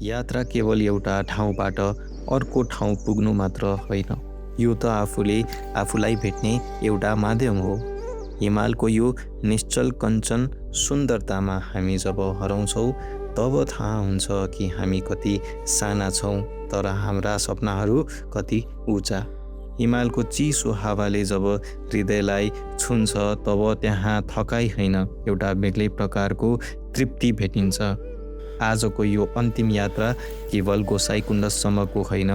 यात्रा केवल एउटा ठाउँबाट अर्को ठाउँ पुग्नु मात्र होइन, यो त आफूलाई भेट्ने एउटा माध्यम हो। हिमालको यो निश्चल कञ्चन सुन्दरतामा हामी जब हराउँछौँ तब थाहा हुन्छ कि हामी कति साना छौँ, तर हाम्रा सपनाहरू कति उँचा। हिमालको चिसो हावाले जब हृदयलाई छुन्छ तब त्यहाँ थकाइ होइन, एउटा बेग्लै प्रकारको तृप्ति भेटिन्छ। आजको यो अन्तिम यात्रा केवल गोसाइँकुण्डसम्मको होइन,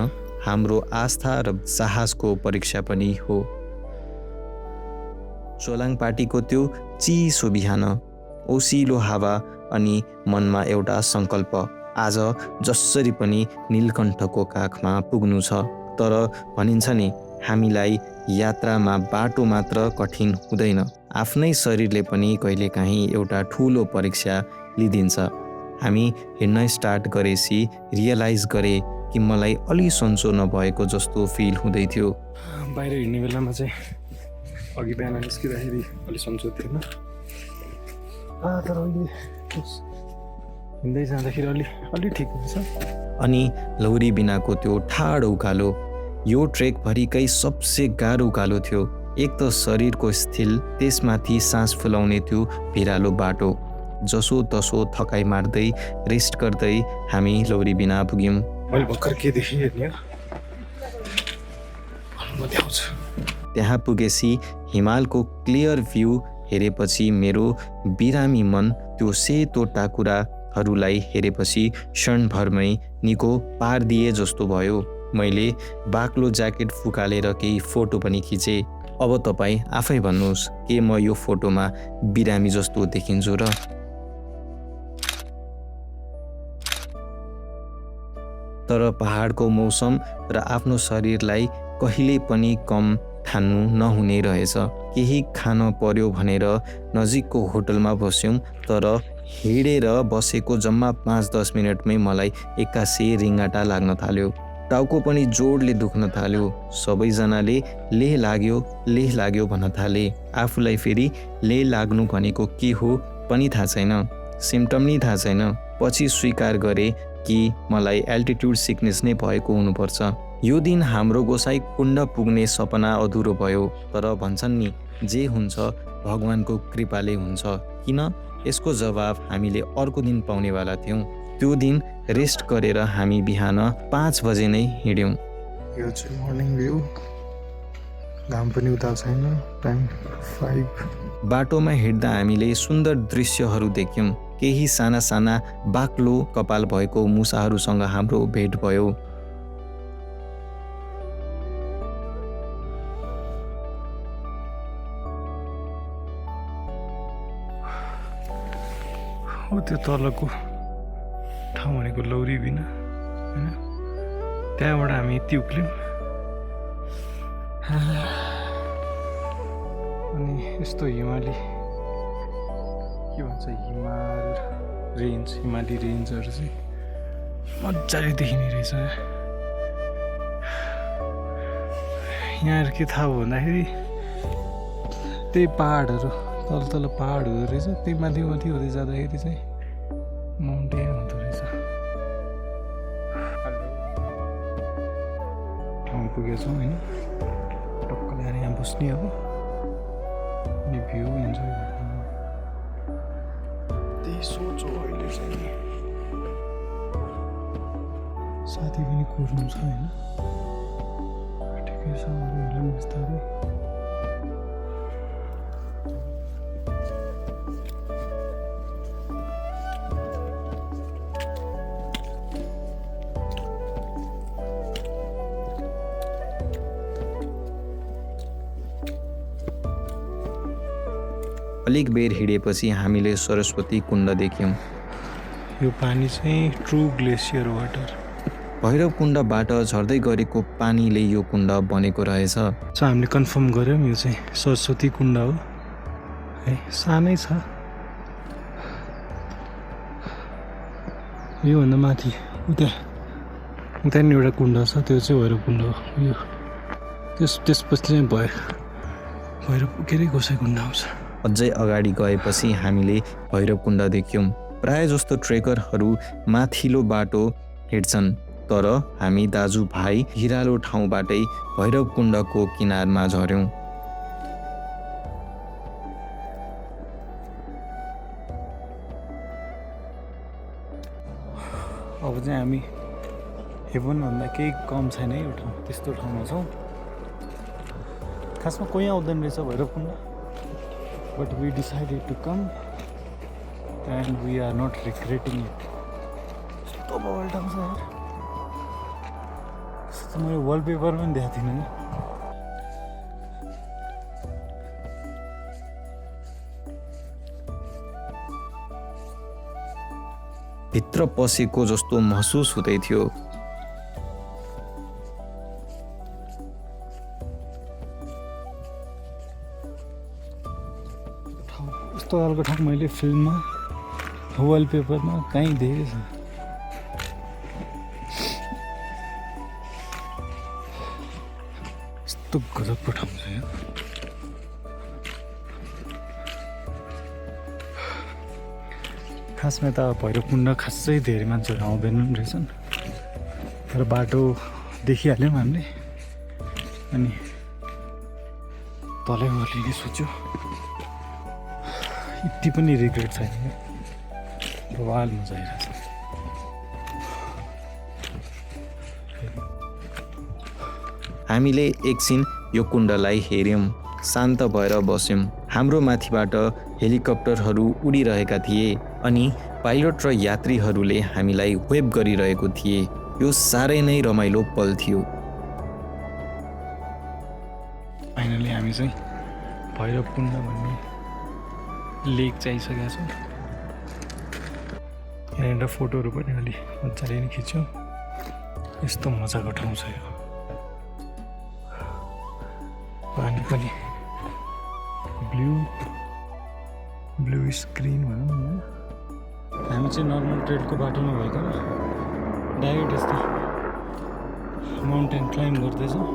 हाम्रो आस्था र साहसको परीक्षा पनि हो। चोलाङपाटीको त्यो चिसो बिहान, ओसिलो हावा अनि मनमा एउटा सङ्कल्प, आज जसरी पनि नीलकण्ठको काखमा पुग्नु छ। तर भनिन्छ नि, हामीलाई यात्रामा बाटो मात्र कठिन हुँदैन, आफ्नै शरीरले पनि कहिलेकाहीँ एउटा ठुलो परीक्षा लिइदिन्छ। हामी हिँड्न स्टार्ट गरेपछि रियलाइज गरे कि मलाई अलि सन्चो नभएको जस्तो फिल हुँदै थियो। बाहिर हिँड्ने बेलामा चाहिँ अघि बिहान निस्किँदाखेरि अलि सन्चो थिएन, तर अहिले हिँड्दै जाँदाखेरि अलि ठिक हुन्छ। अनि लौरी बिनाको त्यो ठाडो उकालो, यो ट्रेकभरिकै सबसे गाह्रो उकालो थियो। एक त शरीरको स्थिल, त्यसमाथि सास फुलाउने त्यो भिरालो बाटो। जसो तसो थकाइ मार्दै रेस्ट गर्दै हामी लौरी बिना पुग्यौँ। मैले भर्खर के देखेँ हेर्ने त्यहाँ पुगेपछि हिमालको क्लियर भ्यू हेरेपछि मेरो बिरामी मन त्यो सेतो टाकुराहरूलाई हेरेपछि क्षणभरमै निको पारिदिए जस्तो भयो। मैले बाक्लो ज्याकेट फुकालेर केही फोटो पनि खिचेँ। अब तपाईँ आफै भन्नुहोस्, के म यो फोटोमा बिरामी जस्तो देखिन्छु र? तर पहाडको मौसम र आफ्नो शरीरलाई कहिले पनि कम ठान्नु नहुने रहेछ। केही खान पर्यो भनेर नजिकको होटलमा बस्यौँ, तर हिँडेर बसेको जम्मा 5-10 मिनटमै मलाई एक्कासी रिङ्गाटा लाग्न थाल्यो। टाउको पनि जोडले दुख्न थाल्यो। सबैजनाले लेह लाग्यो भन्न थाले। आफूलाई फेरि लेह लाग्नु भनेको के हो पनि थाहा छैन, सिम्टम नै थाहा छैन। पछि स्वीकार गरे कि मलाई एल्टिट्युड सिकनेस नै भएको हुनुपर्छ। यो दिन हाम्रो गोसाइँकुण्ड पुग्ने सपना अधुरो भयो। तर भन्छन् नि, जे हुन्छ भगवानको कृपाले हुन्छ। किन? यसको जवाब हामीले अर्को दिन पाउनेवाला थियौँ। त्यो दिन रेस्ट गरेर हामी बिहान 5 बजे नै हिँड्यौँ। यो चाहिँ मर्निङ भ्यू, घाम पनि उता छैन, टाइम 5। बाटोमा हिँड्दा हामीले सुन्दर दृश्यहरू देख्यौँ। केही साना साना बाक्लो कपाल भएको मुसाहरूसँग हाम्रो भेट भयो। हो त्यो तलको ठाउँ भनेको लौरी बिना होइन, त्यहाँबाट हामी उक्ल्यौँ। अनि यस्तो हिमाली के भन्छ, हिमाली रेन्जहरू चाहिँ मजाले देखिने रहेछ। यहाँ के थाहा हो भन्दाखेरि त्यही पहाडहरू तल पहाड हुँदो रहेछ, त्यही माथि हुँदै जाँदाखेरि चाहिँ माउन्टेन हुँदो रहेछ। ठाउँ पुगेछौँ होइन, टक्क ल्याएर यहाँ बस्ने अब, अनि भ्यू इन्जोय गर्नु, त्यही सोचो। अहिले चाहिँ साथी पनि कुर्नु छ होइन, ठिकै छ। अरूहरूलाई बिस्तारै अलिक बेर हिँडेपछि हामीले सरस्वती कुण्ड देख्यौँ। यो पानी चाहिँ ट्रु ग्लेसियर वाटर, भैरव कुण्डबाट झर्दै गरेको पानीले यो कुण्ड बनेको रहेछ। हामीले कन्फर्म गऱ्यौँ यो चाहिँ सरस्वती कुण्ड हो है, सानै छ। योभन्दा माथि उता नि एउटा कुण्ड छ, त्यो चाहिँ भैरव कुण्ड हो। यो त्यसपछि चाहिँ भैरव के अरे गोसाइँकुण्ड आउँछ। अझै अगाडि गएपछि हामीले भैरव कुण्ड देख्यौँ। प्राय जस्तो ट्रेकरहरू माथिल्लो बाटो हिँड्छन्। तर हामी दाजुभाइ भिरालो ठाउँबाटै भैरवकुण्डको किनारमा झर्यौँ। अब चाहिँ हामी हेभनभन्दा केही कम छैन है यो ठाउँ, त्यस्तो ठाउँमा छौँ। खासमा कोही आउँदैन रहेछ Bhairavkund, but we decided to come and we are not regretting it. यस्तो बवाल ठाउँ छ यार, यस्तो मैले वालपेपर पनि देखाएको थिइनँ नि। भित्र पसेको जस्तो महसुस हुँदै थियो। यस्तो खालको ठाउँ मैले फिल्ममा वालपेपरमा कहीँ देखेको छु। यस्तो गजबको ठाउँ छ यहाँ। खासमा त भैरवकुण्ड खासै धेरै मान्छेहरू आउँदैनन् रहेछन्, तर बाटो देखिहाल्यौँ हामीले। अनि तलै ओर्लिने सोच्यो, यति पनि रिग्रेट छैन क्या, बवाल मजा आइरहेछ। हामीले एकछिन यो कुण्डलाई हेऱ्यौँ, शान्त भएर बस्यौँ। हाम्रो माथिबाट हेलिकप्टरहरू उडिरहेका थिए अनि पाइलट र यात्रीहरूले हामीलाई वेभ गरिरहेको थिए। यो साह्रै नै रमाइलो पल थियो। फाइनली हामी चाहिँ भैरवकुण्ड भन्ने लेक चाहिँ आइसकेका छौँ। यहाँनिर फोटोहरू पनि अलि मजाले नै खिच्यौँ। यस्तो मजाको ठाउँ छ यो, पानी पनि ब्लू स्क्रिन भनौँ न। हामी चाहिँ नर्मल ट्रेलको बाटोमा भइकन डाइरेक्ट यस्तो माउन्टेन क्लाइम्ब गर्दैछौँ।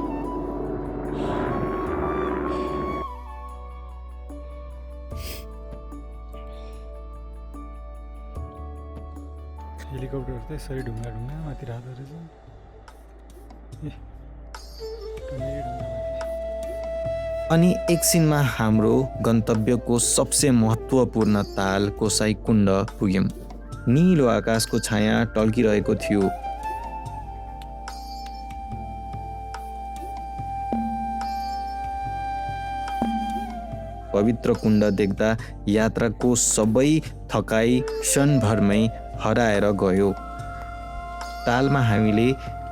हेलिकप्टर त यसरी ढुङ्गा माथि राख्दो रहेछ। अनि एकछिनमा हाम्रो गन्तव्यको सबसे महत्त्वपूर्ण ताल गोसाइँकुण्ड पुग्यौँ। नीलो आकाशको छाया टल्किरहेको थियो। पवित्र कुण्ड देख्दा यात्राको सबै थकाइ क्षणभरमै हराएर गयो। तालमा हामीले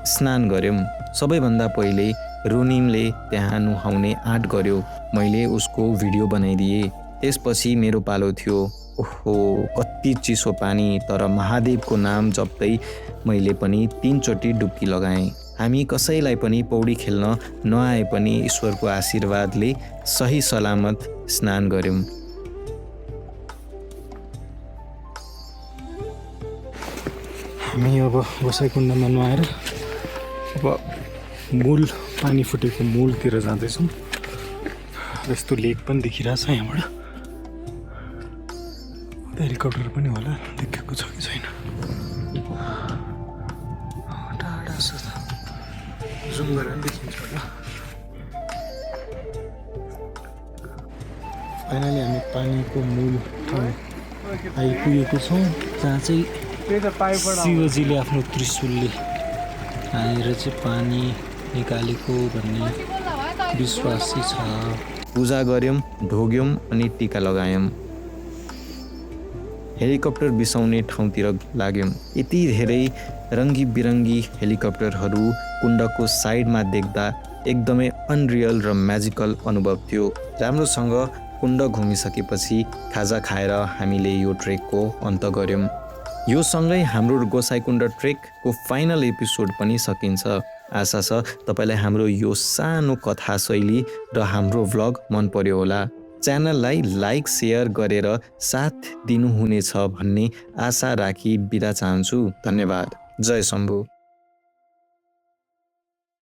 स्नान गर्यौँ। सबैभन्दा पहिले रुनिमले त्यहाँ नुहाउने आँट गर्यो। मैले उसको भिडियो बनाइदिएँ। त्यसपछि मेरो पालो थियो। ओहो, कति चिसो पानी, तर महादेवको नाम जप्दै मैले पनि 3 चोटि डुब्की लगाएँ। हामी कसैलाई पनि पौडी खेल्न नआए पनि ईश्वरको आशीर्वादले सही सलामत स्नान गर्यौँ। हामी अब गोसाइँकुण्डमा नुहाएर अब मूल पानी फुटेको मूलतिर जाँदैछौँ। यस्तो लेक पनि देखिरहेछ यहाँबाट। हेलिकप्टर पनि होला, देखेको छ कि छैन टाढा छ त, जुम गरेर देखिन्छ होला। फाइनली हामी पानीको मूल ठाउँ आइपुगेको छौँ, जहाँ चाहिँ शिवजीले आफ्नो त्रिशूलले आएर चाहिँ पानी निकालेको भन्ने विश्वास चाहिँ छ। पूजा गर्यौँ, ढोग्यौँ अनि टीका लगायौँ। हेलिकप्टर बिसाउने ठाउँतिर लाग्यौँ। यति धेरै रङ्गी बिरङ्गी हेलिकप्टरहरू कुण्डको साइडमा देख्दा एकदमै अनरियल र म्याजिकल अनुभव थियो। राम्रोसँग कुण्ड घुमिसकेपछि खाजा खाएर हामीले यो ट्रेकको अन्त गर्यौँ। यो सँगै हाम्रो गोसाइँकुण्ड ट्रेकको फाइनल एपिसोड पनि सकिन्छ। आशा छ तपाईँलाई हाम्रो यो सानो कथा शैली र हाम्रो भ्लग मन पर्यो होला। च्यानललाई लाइक सेयर गरेर साथ दिनुहुनेछ भन्ने आशा राखी बिदा चाहन्छु। धन्यवाद। जय शम्भु।